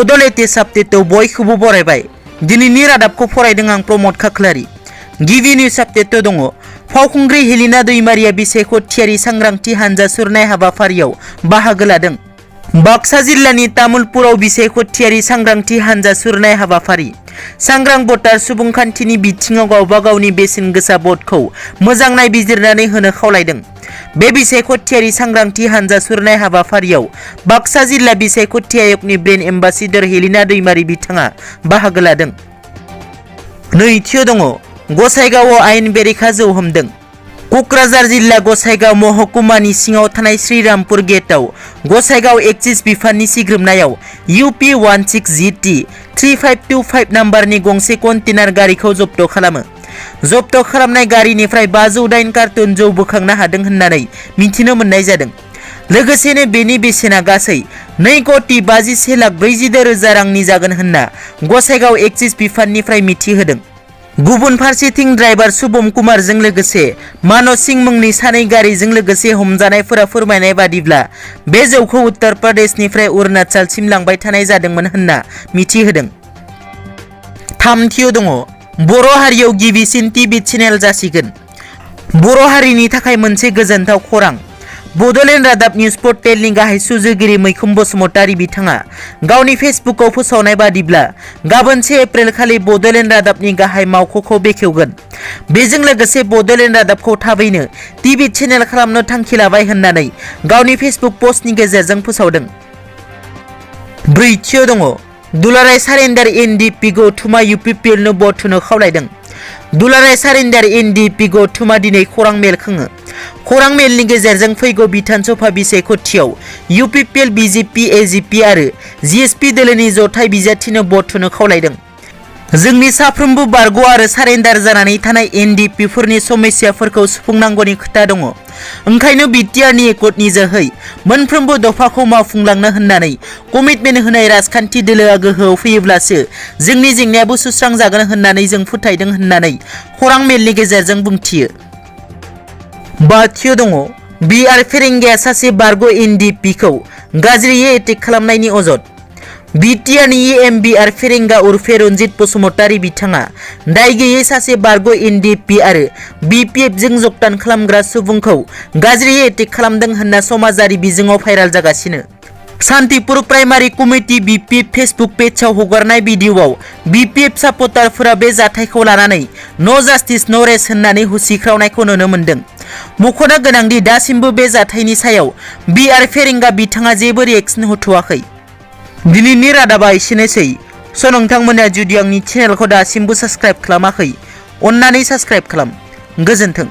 बड' लेटेस्ट आपडेटआव बयखौबो बरायबाय। दिनैनि रादाबखौ फरायदों आं प्रमद खाख्लारि। गिबि निउज आपडेटआव दङ फावखुंग्रि हेलिना दैमारिया बिसायख' थियारि सांग्रांथि हानजा सुरनाय हाबाफारियाव बाहागो लादों। बाक्सा जिल्लानि तामुलपुराव बिसायख' थियारि सांग्रांथि हानजा सुरनाय हाबाफारि। सांग्रां भटार सुबुंखान्थिनि बिथिङाव गावबा गावनि बेसेन गोसा भटखौ मोजां नायबिजिरनानै होनो खावलायदों। बे बिसायख' थियारि सांग्रांथि हानजा सुरनाय हाबाफारियाव बाक्सा जिल्ला बिसायख'थि आयगनि ब्रेन्ड एम्बासिडर हेलिना दैमारि बिथाङा बाहागो लादों। नैथियाव दङ गसाइगावआव आयेन बेरेखा जौ हमदों। क'क्राझार जिल्ला गसाइगाव महकुमानि सिङाव थानाय श्रीरामपुर गेटआव गसाइगाव एक्सिस बिफाननि सिग्रोमनायाव UP 16GT 3525 नाम्बारनि गंसे कन्टेनार गारिखौ जब्द खालामो। जब्द खालामनाय गारिनिफ्राय 508 कार्टन जौ बोखांनो हादों होननानै मिथिनो मोननाय जादों। लोगोसेनो बेनि बेसेना गासै 2,51,40,000 रांनि जागोन होनना गसाइगाव एक्सिस बिफाननिफ्राय मिथिहोदों। गुबुन फारसेथिं ड्राइभार शुभम कुमारजों लोगोसे मानस सिंह मुंनि सानै गारिजों लोगोसे हमजानायफोरा फोरमायनाय बादिब्ला बे जौखौ उत्तर प्रदेशनिफ्राय अरुणाचलसिम लांबाय थानाय जादोंमोन होनना मिथिहोदों। थामथियाव दङ बर' हारियाव गिबिसिन टिभि चेनेल जासिगोन। बर' हारिनि थाखाय मोनसे गोजोनथाव खौरां। बड'लेण्ड रादाब निउज पर्टेलनि गाहाय सुजुगिरि मैखुन बसुमतारी बिथाङा गावनि फेसबुकआव फोसावनाय बादिब्ला गाबोन 1 एप्रिल खालि बड'लेण्ड रादाबनि गाहाय मावख'खौ बेखेवगोन। बेजों लोगोसे बड'लेण्ड रादाबखौ थाबैनो टिभि चेनेल खालामनो थांखि लाबाय होननानै गावनि फेसबुक पस्टनि गेजेरजों फोसावदों। ब्रैथियाव दङ दुलाराय सारेन्डार NDP गौथुमा UPPL नो भट होनो खावलायदों। दुलाराय सारेन्डार NDP गौथुमा दिनै खौरां मेल खुङो। खौरां मेलनि गेजेरजों फैगौ बिधान सभा बिसायख'थियाव UPPL BJP AGP आरो GSP दोलोनि जथाय बिजाथिनो भट होनो खावलायदों। जोंनि साफ्रोमबो बारग' आरो सारेन्डार जानानै थानाय NDP फोरनि समस्याफोरखौ सुफुंनांगौनि खोथा दङ। ओंखायनो बिटिआरनि एकर्डनि जोहै मोनफ्रोमबो दफाखौ मावफुंलांनो होननानै कमिटमेन्ट होनाय राजखान्थि दोलोआ गोहोआव फैयोब्लासो जोंनि जेंनायाबो सुस्रांजागोन होननानै जों फोथायदों होननानै खौरां मेलनि गेजेरजों बुंथियो। बाथियाव दङ BR फेरेंगाया सासे बारग' NDP खौ गाज्रियै एटेक खालामनायनि अजद। बिटिआरनि BR फेरेंगा उर्फे रन्जित बसुमतारी बिथाङा दाय गैयै सासे बारग' NDP आरो BPF जों जगदान खालामग्रा सुबुंखौ गाज्रियै एटेक खालामदों होनना समाजारि बिजोङाव भाइराल जागासिनो। Santipur primary committee BPF Facebook पेजआव हगारनाय भिडिअआव BPF सापर्टारफोरा बे जाथायखौ लानानै नो जास्टिस नो रेस्ट होननानै हुसिख्रावनायखौ नुनो मोन्दों। मख'नो गोनांदि दासिमबो बे जाथायनि सायाव BR फेरेंगा बिथाङा जेबो रिएक्सन होथ'वाखै। दिनैनि रादाबा एसेनोसै। नोंथांमोना जुदि आंनि चेनेलखौ दासिमबो साबस्क्राइब खालामाखै अन्नानै साबस्क्राइब खालाम। गोजोन्थों।